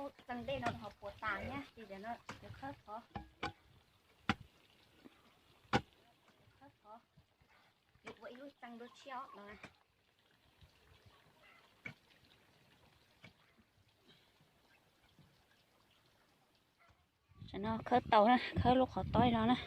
Txee dej no ho puas tas thiab, ces cov no yuav khawb thov, khawb thov, yuav ua ib lub txee dua tshiab os no. Tam no khawb tau na, khawb lub qhov tob no na.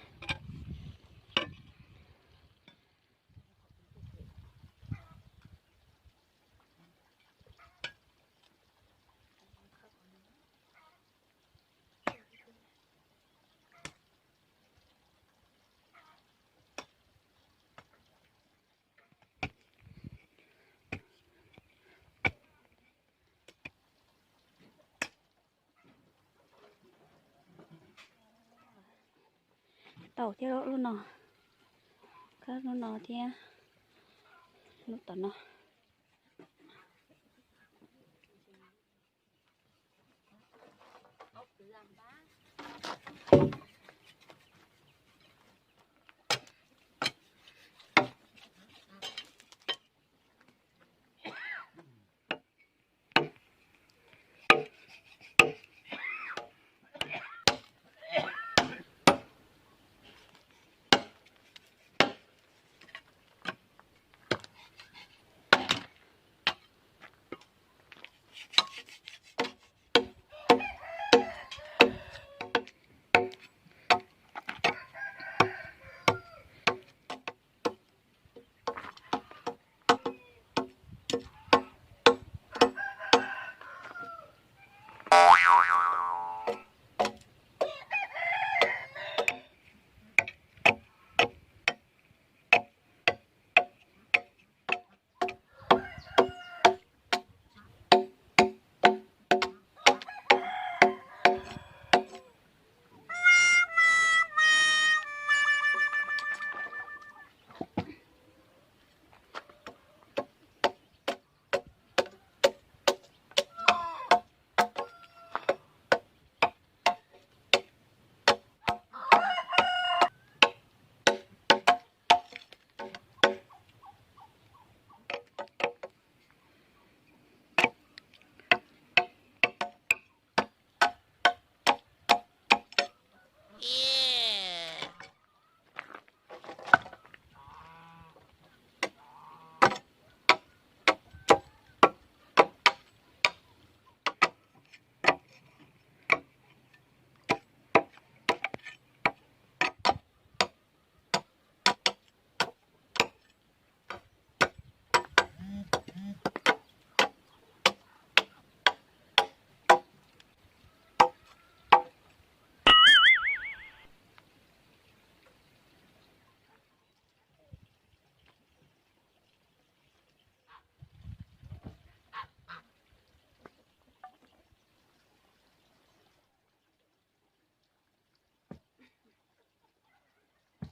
Tau thiab lub no, khawb lub no thiab lub tom no.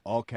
Ok.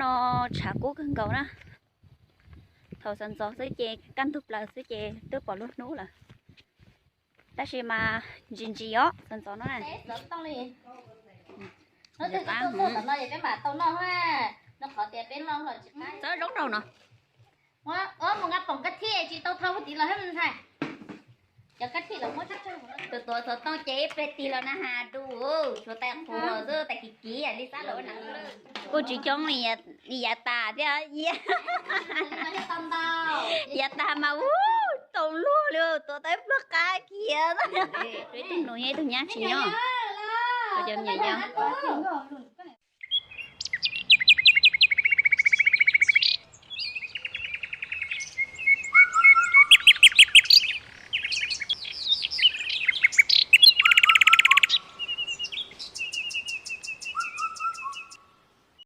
No tshav kub kawg nkaus na. Thaum sawv ntxov xwb ces kaj ntug plaws xwb ces twb pom lub hnub lawm. Tab sis mas ntsim ntsim os, sawv ntxov no na. Txawb zoo rau no. Mus nqa poom kab thij tsis tau thau tiv los hab ntxhais. Cov kab thij los muab tsuag tsuag. Tus tuav xov tooj ces ib pliag tig los na has du, tshuav tais qhuav xwb, tais kiv kiv li xab los na. Kuj tsis coob li, yav tas thiab. Yav tas mas ub, tau luag li, tuav tau ib pluag qab kiag. Ib tug nus nyob ib tug nyab tsis nyob. Cov me nyuam yaus.